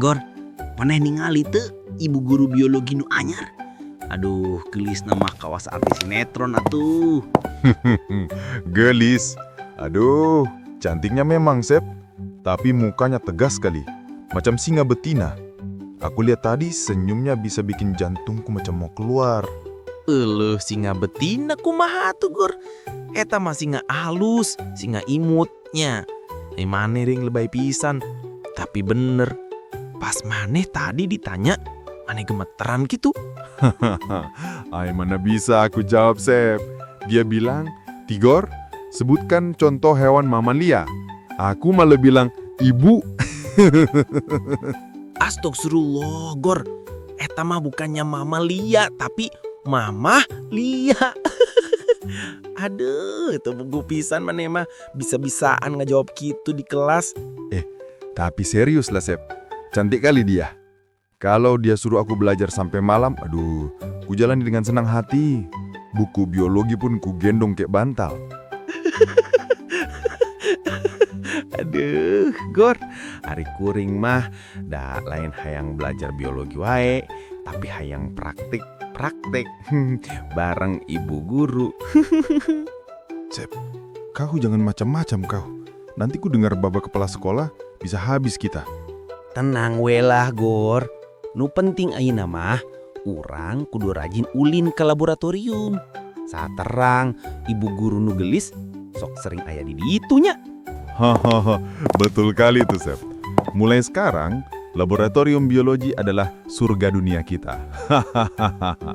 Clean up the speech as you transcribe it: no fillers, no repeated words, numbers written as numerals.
Gor, maneh ningali teu ibu guru biologi nu anyar? Aduh, geulisna mah kawas artis sinetron atuh. Geulis. Aduh, cantiknya memang, Sep. Tapi mukanya tegas sekali. Macam singa betina. Aku lihat tadi senyumnya bisa bikin jantungku macam mau keluar. Euleuh, singa betina kumaha atuh, Gor? Eta mah singa halus, singa imut nya. Eh, maneh deh lebay pisan. Tapi bener, pas maneh tadi ditanya, maneh gemeteran gitu. Ay, mana bisa aku jawab, Sep. Dia bilang, "Tigor, sebutkan contoh hewan mamalia." Aku malah bilang, "Ibu." Astagfirullah, Gor. Eta mah bukannya mamalia, tapi Mama Lia. Aduh, itu puguh pisan maneh mah bisa-bisaan ngejawab gitu di kelas. Tapi serius lah, Sep. Cantik kali dia. Kalau dia suruh aku belajar sampai malam, aduh, ku jalani dengan senang hati. Buku biologi pun ku gendong kayak bantal. Aduh, Gor. Ari kuring mah da lain hayang belajar biologi wae, tapi hayang praktik praktek bareng ibu guru. Sep, kau jangan macam-macam kau. Nanti ku dengar bapak kepala sekolah, bisa habis kita. Tenang we lah, Gor. Nu penting ayeuna mah urang kudu rajin ulin ke laboratorium. Saterang ibu guru nu geulis sok sering aya di ditu nya. Hahaha, betul kali tuh, Sep. Mulai sekarang, laboratorium biologi adalah surga dunia kita. Hahaha.